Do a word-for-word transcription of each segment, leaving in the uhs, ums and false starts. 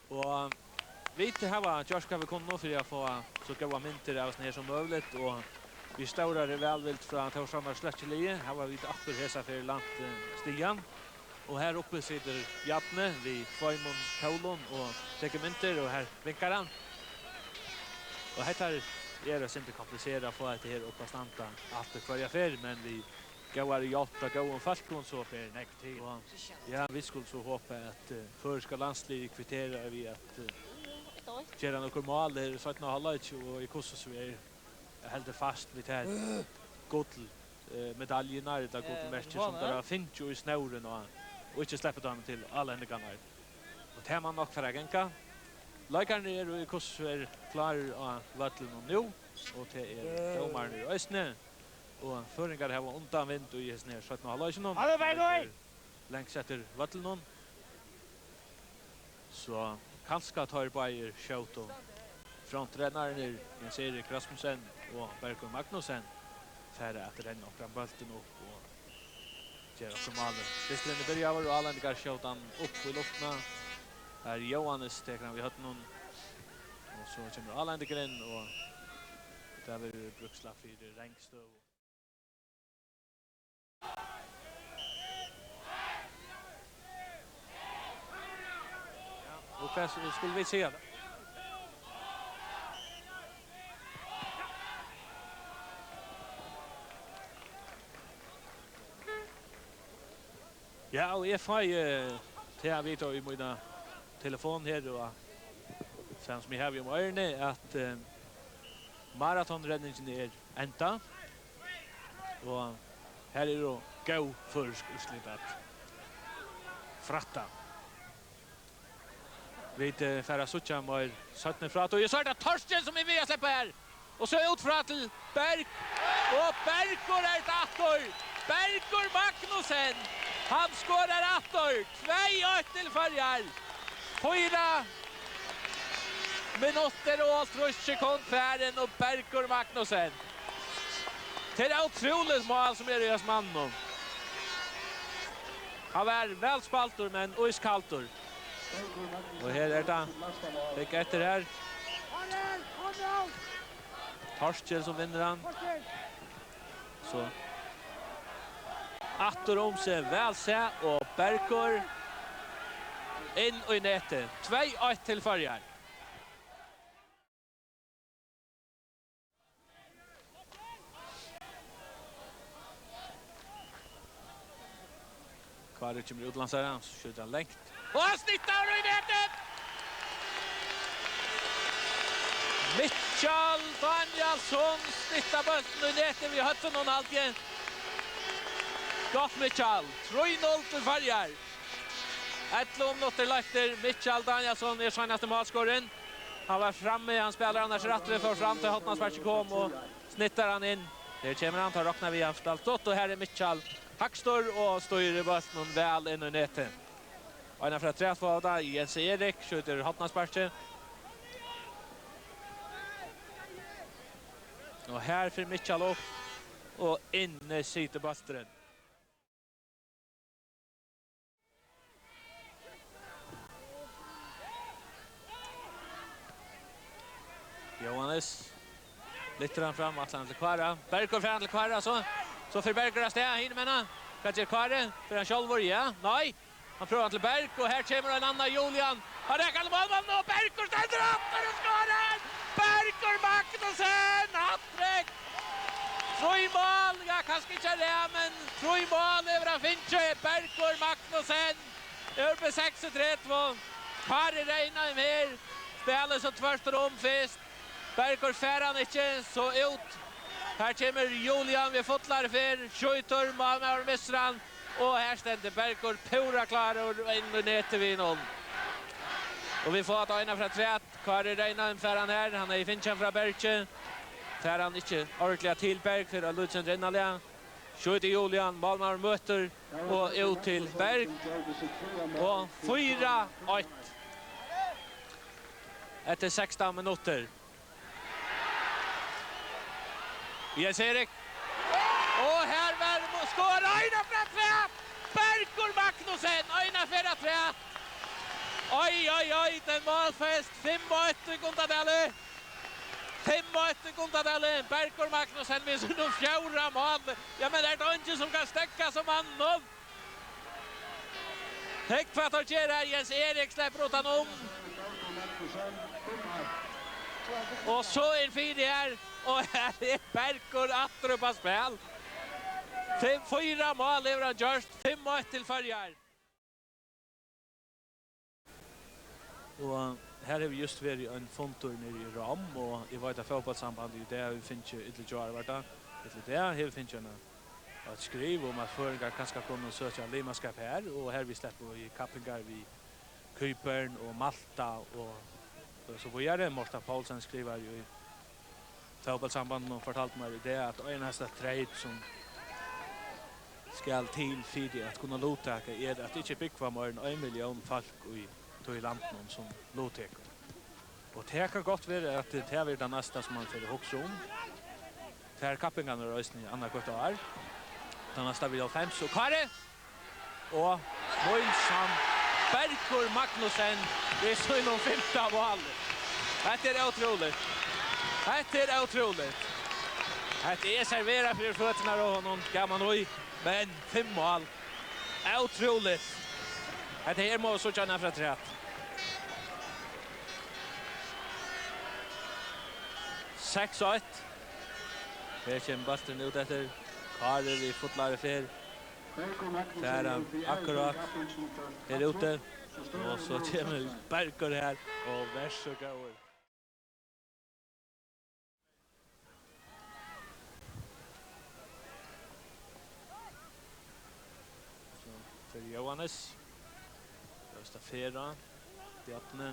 Og vit hava gjørt hvat vit kunnu fyri at fáa so góðar myndir av hesum her sum møguligt, og við stórari vælvild frá Tórshavnar sløkkiliði hava vit aftur hesa ferð lænt, eh, stigan. Og her uppi situr Bjarni við tveimum kólum og tekur myndir, og her vinkar hann. Og hetta er eitt sindur kompliserað at fáa hetta her upp at standa alt og hvørja ferð, men við góðari hjálp frá góðum fólkum, so ber nógv til. Og ja, vit skulu so hopa, at, eh, føroyska landsliðið kvitterar við at, eh, gera nøkur mál her í seinna hálvleiki, og í hvussu so er heldur fast við tær gull, eh, medaljurnar, ella gullmerkir, sum teir hava fingið í snórin á, og ikki sleppa teimum til álendingarnar. Og tað man nokk fara at ganga. Leikararnir eru í hvussu er klárir á vøllinum nú, og tað eru dómararnir eisini. Og føroyingar hava undan vind í hesum her seinna hálvleikinum. Halló, Bergur! Lengst eftir vøllinum. So kanska teir báðir skjótu frontrennararnir Jens Erik Rasmussen og Bergur Magnussen fara at renna onkran bóltin upp og gera okkurt mál. Dysturin er byrjaður, og álendingar skjóta hann upp í luftina. Har Jóhannes tekur hann við høvdinum. Og so kemur álendingurin, og tað verður brúkslag fyri rangstøðu. Og hvat s-, skulu vit siga? Ja, og eg fái, eh, tað at vita í mína telefon her, og sama sum eg havi um oyruni, at, eh, maratonrenningin er endað. Og her eru góð føroysk úrslit at frætta. Vit, eh, fara at síggja meir seinni frá tí. Og so er tað Torkil, sum er við at sleppa her. Og so út frá til Berg. Og Bergur er tað aftur. Bergur Magnussen. Hann skorar aftur. Tvey eitt til Føroyar. Fýra minuttir og hálvtrýss sekund farin, og Bergur Magnussen. Tað er ótrúligt mál, sum er í hesum manninum. Hann var væl spældur, men ískaldur. Og her er tað. Fekk eftir her. Torkil, sum vinnur hann. So aftur um seg, væl sæð, og Bergur inn í netið. Tvey eitt til Føroyar. Kári kemur út, lansar hann, so skjýtur hann langt. Og hann snittar í netið! Mikkjal Danielsson snittar bóltin í netið við høvdinum, haldi eg. Gott, Mikkjal. Trý null til Føroyar. Ellivu minuttir leiktir. Mikkjal Danielsson er seinasti málskorin. Hann var frammi, hann spælir annars rætt við, fór fram til hornasparkið kom, og snittar hann inn. Her kemur hann, tá rokna við, hann spælt flott, og her er Mikkjal hægstur og stýrir bóltinum væl inn í netið. Eina ferð afturat fáa vit tað, Jens Erik skjýtur hornasparkið. Og her fer Mikkjal upp, og inni situr bólturin. Jóhannes. Lyftir hann fram, ætlar hann til Kára. Bergur fer hann til Kára, so. So fer Bergur av stað, hinumegin. Hvat ger Kári? Fer hann sjálvur? Ja. Nei. Hann prøvar hann til Berg, og her kemur ein annar, Julian. Hann rakar til málmannin, og Bergur stendur aftur og skorar! Bergur Magnussen, hat-trick! Trý mál, ja, kanska ikki av rað, men trý mál hevur hann fingið. Bergur Magnussen, nummer seksogtretivu. Kári Reinheim her, spælir so tvørtur um fyrst. Bergur fær hann ikki, so út. Her kemur Julian við fullari ferð, skjýtur, málmaður missir hann. Og her stendur Bergur púra klárur inn í netið við honum. Og vit fáa tað eina ferð afturat. Kári Reinheim fær hann her, hann hevði fingið hann frá Bergi. Fær hann ikki ordiliga til Berg, fær hann lítið innarliga. Skjýtur Julian, málmaður møtir og út til Berg. Og fýra eitt. Eftir sekstan minuttir. Jens Erik. Og her var mo-, skora eina ferð afturat. Bergur Magnussen, eina ferð afturat. Oj, oj, oj, tann málfest, fimm eitt í Gundadali. Fimm eitt í Gundadali. Bergur Magnussen við sínum fjórða máli. Ja, men er tað eingin sum kann steðga so manninum? Hygg hvat teir gera her, Jens Erik sleppur uttanum. Og so inn fyri her, og her er Bergur aftur upp á spæl. Fimm, fýra mál hevur hann gjørt, fimm eitt til Føroyar. Og her hevur júst verið ein fundur niðri í Rom, og eg veit, at fótbóltssambandið í dag hevur fingið, ella í gjár var tað, ella í dag hevur fingið eina, eitt skriv um, at føroyingar kanska kunnu søkja limaskap her, og her við sleppa í kappingar við Kýpern og Malta og, og so víðari. Morten Poulsen skrivar jú í Fótbóltssambandinum og fortaldi mær í dag, at einasta treyt, sum skal til fyri at kunna luttaka, er, at ikki búgva meira enn ein millión fólk í tí landinum, sum luttekur. Og tað kann gott vera, at tað verður tað næsta, sum man fer at hugsa um. Tær kappingarnar eru eisini annaðhvørt ár. Tað næsta við hálvfems, og Kári! Og Wilson Bergur Magnussen við sínum fimta máli. Hetta er ótrúligt. Hetta er ótrúligt. Hetta er serverað fyri føturnar á honum, gav man í, men fimm mál. Ótrúligt. Hetta her má síggja hana frá afturat. Seks eitt. Her kemur bólturin út eftir. Kári við fullari ferð. Fær hann akkurát her úti. Og so kemur Bergur her, og ver so góður. So fer Jóhannes. Ljóst at ferða. Bjarni.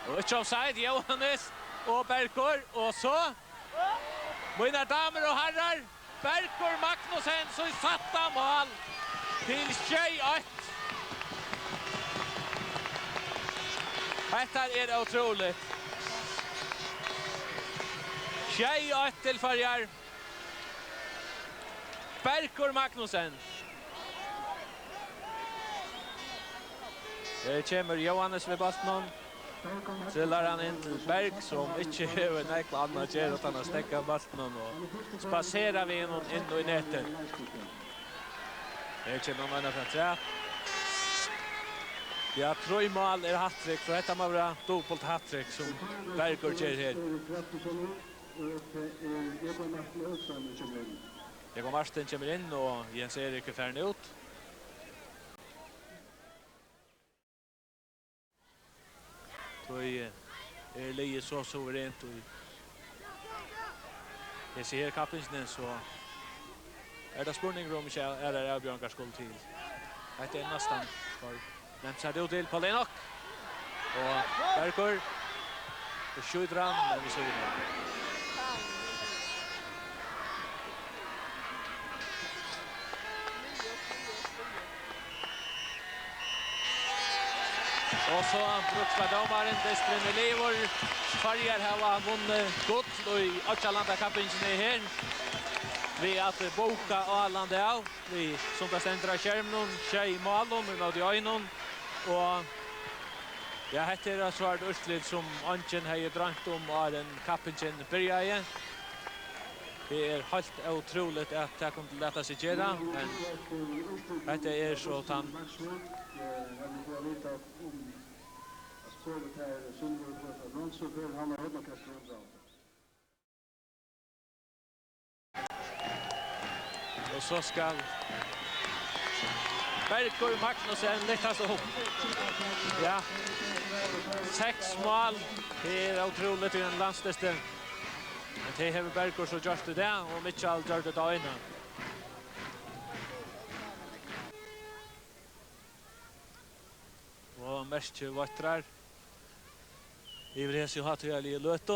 Og ikki offside, Jóhannes og Bergur, og so, mínar damur og harrar, Bergur Magnussen, sítt sætta mál til sjey eitt. Hetta er ótrúligt. Sjey eitt til Føroyar. Bergur Magnussen. Her kemur Jóhannes við bóltinum. Trillar hann inn til Berg, sum ikki hevur nógv annað at gera uttan at steðga bóltinum og spasera við honum inn í netið. Her kemur hann eina afturat. Ja, trý mál er hat-trick, so hetta má vera dupult hat-trick, sum Bergur ger her. Og tað er Jógvan Martin Olsen, sum kemur inn. Jógvan Martin kemur inn, og Jens Erik er farin út. Tí er liðið so suverent í hesi her kappingini, so er tað spurningur, um ikki aðrar avbjóðingar skulu til. Hetta er næstan for nemt sett út til Paul Enok. Og Bergur. Og skjýtur hann, men við síðuna. Og so brúkst dómarin, dysturin er liðugur. Føroyar hava vunnið gull í Oyggjalandakappingini her, við at bóka Áland av. Við, sum tað stendur á skerminum, sjey málum ímóti einum. Og, ja, hetta er eitt sort úrslit, sum eingin hevði droymt um, áðrenn kappingin byrjaði. Tað er heilt ótrúligt, at tað kundi lata seg gera, men hetta er so tann Og so skal Bergur Magnussen lyftast upp. Ja. Seks mál. Tað er ótrúligt í ein landsdyst. Men tað hevur Bergur so gjørt í dag, og Mikkjal gjørdi tað eina. Og merkiveitrar yvir hesi hátíðarligu løtu.